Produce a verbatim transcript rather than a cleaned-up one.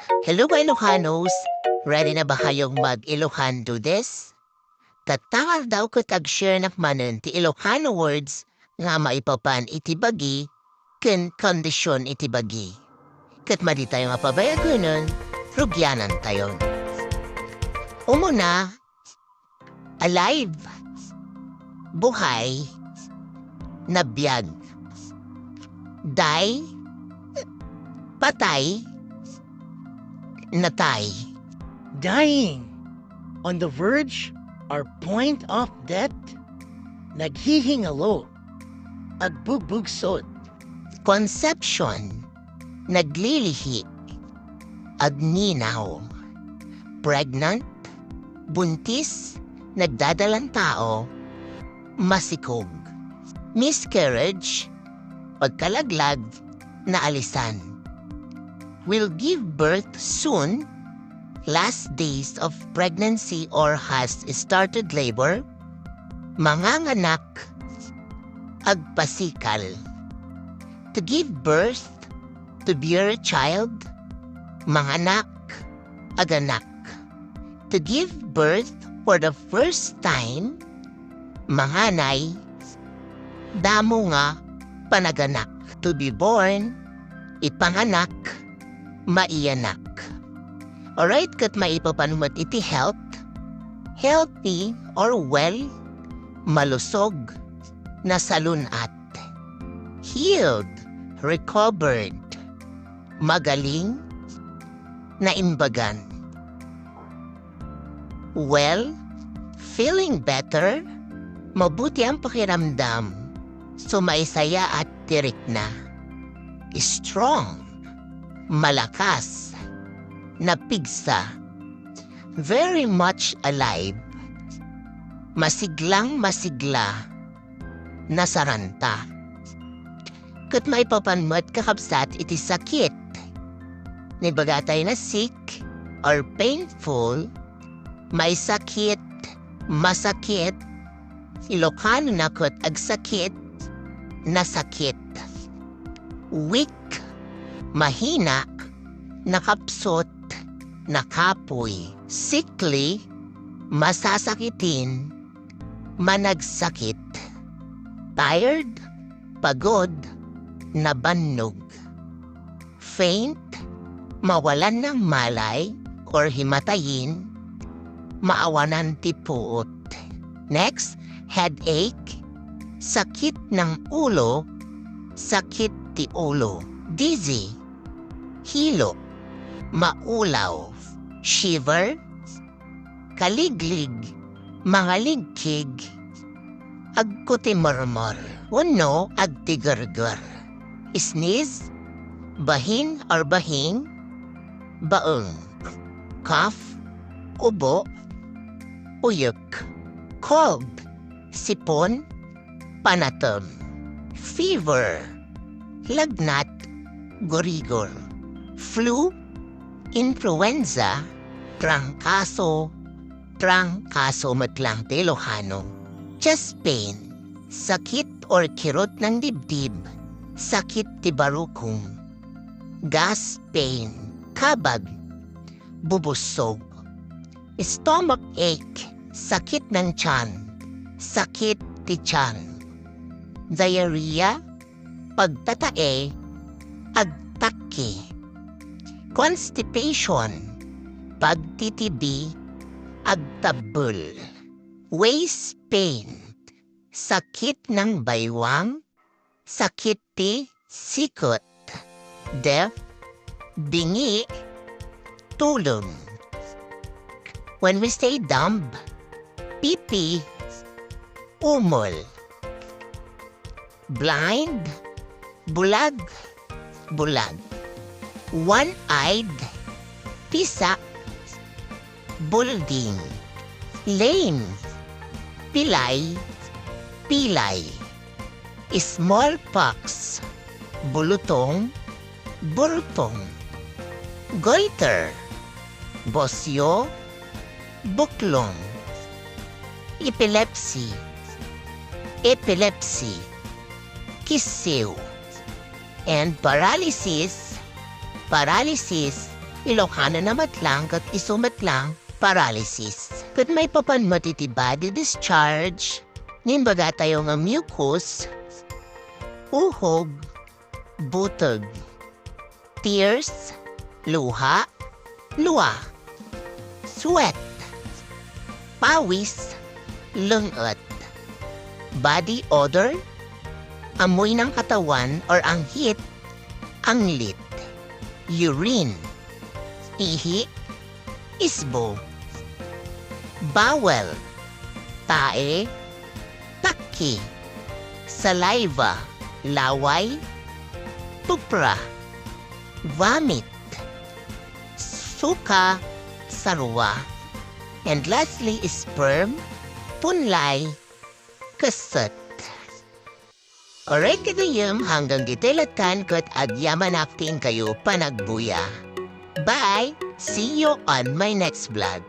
Hello, Ilocanos! Ready na ba kayong mag-Ilocano this? Tatta nga aldaw ket ag-share nak manen ti Ilocano words nga maipapan iti bagi ken kondisyon iti bagi. Ket maditayo nga pabayagenen, rugianantayon. Umuna, alive, buhay, nabiag, die, patay, natay. Dying, on the verge or point of death, naghihingalo, agbugbugsod. Conception, naglilihi, agninaw. Pregnant, buntis, nagdadalan tao, masikog. Miscarriage, pagkalaglag, naalisan. Will give birth soon, last days of pregnancy or has started labor, manganganak, agpasikal. To give birth, to bear a child, manganak, aganak. To give birth for the first time, manganay, damo nga panaganak. To be born, ipanganak, maiyanak. Alright, ket maipapan met iti health, healthy or well, malusog, nasalun-at. Healed, recovered, magaling, naimbagan. Well, feeling better, mabuti ang pakiramdam, sumaysaya at tirikna. Strong, malakas, napigsa. Very much alive, masiglang masigla, nasaranta. Ket maipapan met, kakabsat, iti sakit. Naibaga tayo na sick or painful, maisakit, masakit, Ilocano na ket agsakit, nasakit. Weak, mahina, nakapsut, nakapuy. Sickly, masasakitin, managsakit. Tired, pagod, nabannog. Faint, mawalan ng malay or himatayin, maawanan ti puot. Next, headache, sakit ng ulo, sakit ti ulo. Dizzy, hilo, maulaw. Shiver, kaliglig, mangaligkig, agkutimurmur, wenno agtigerger. Sneeze, bahin or bahing, baeng. Cough, ubo, uyek. Cold, sipon, panatem. Fever, lagnat, gurigor. Flu, influenza, trangkaso, trangkaso met lang ti Ilocano. Chest pain, sakit or kirot ng dibdib, sakit ti barukong. Gas pain, kabag, bubusog. Stomach ache, sakit ng tiyan, sakit ti tiyan. Diarrhea, pagtatae, agtakki. Constipation, pagtitibi, agtabbel. Waist pain, sakit ng baywang, sakit ti sikut. Deaf, bingi, tulog. When we say dumb, pipi, umol. Blind, bulag, bulag. One-eyed, pisak, bulding. Lame, pilay, pilay. Smallpox, bulutong, burtong. Goiter, bosyo, buklong. Epilepsy, epilepsy. Kisiw. And paralysis, paralysis, Ilokano na met lang ket isu met lang, paralysis. Ket maipapan met iti body discharge, nga imbagatayo nga mucus, uhog, buteg, tears, luha, lua, sweat, pawis, leng-et, body odor, amoy ng katawan or anghit, anglit, urine, ihi, isbo, bowel, tae, takki, saliva, laway, tupra, vomit, suka, sarua, and lastly, sperm, punlay, kesset. Alright, kagayem, hanggang ditoy lattan ket agyamanak ti inkayo panagbuya. Bye! See you on my next vlog.